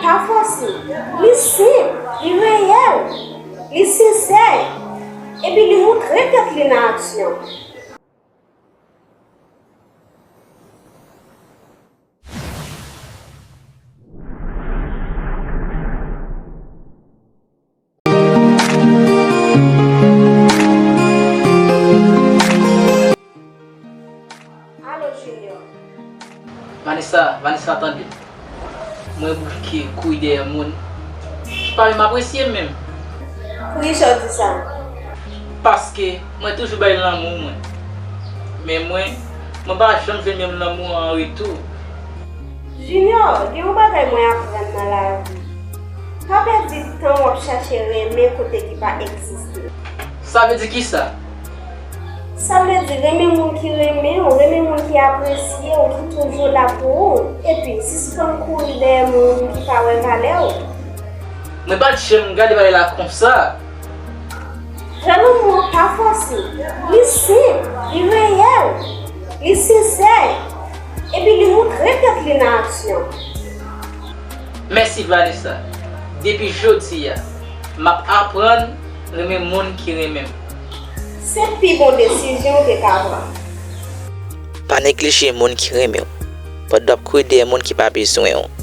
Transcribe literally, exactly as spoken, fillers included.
Pa fòse. Li senp, li reyèl, li sensè, epi li montre tèt li nan aksyon. Alo, Junior. Vanessa, Vanessa, tande. Mwen bouke kouri dèyè moun ki pa menm apresye m menm. Poukisa w di sa? Paske mwen toujou bay lanmou mwen. Men mwen, mwen pa janm jwenn menm lanmou an an retou. Junior, gen yon bagay mwen aprann nan lavi. Pa pèdi tan w ap chache renmen kote ki pa egziste. Sa vle di kisa? Sa vle di renmen moun ki renmen w, renmen moun ki apresye w, ki toujou la pou ou. Epi, sispann kouri dèyè moun ki pa wè valè w. Mwen pa t janm gade bagay la konsa. Jan lanmou an pa fòse. Li senp, li reyèl, li sensè, epi li montre tèt li nan aksyon. Mèsi, Vanessa. Depi jodi a, m ap aprann renmen moun ki renmen m. Se pi bon desizyon w te ka pran. Pa neglije moun ki renmen w pandan w ap kouri dèyè moun ki pa bezwen w.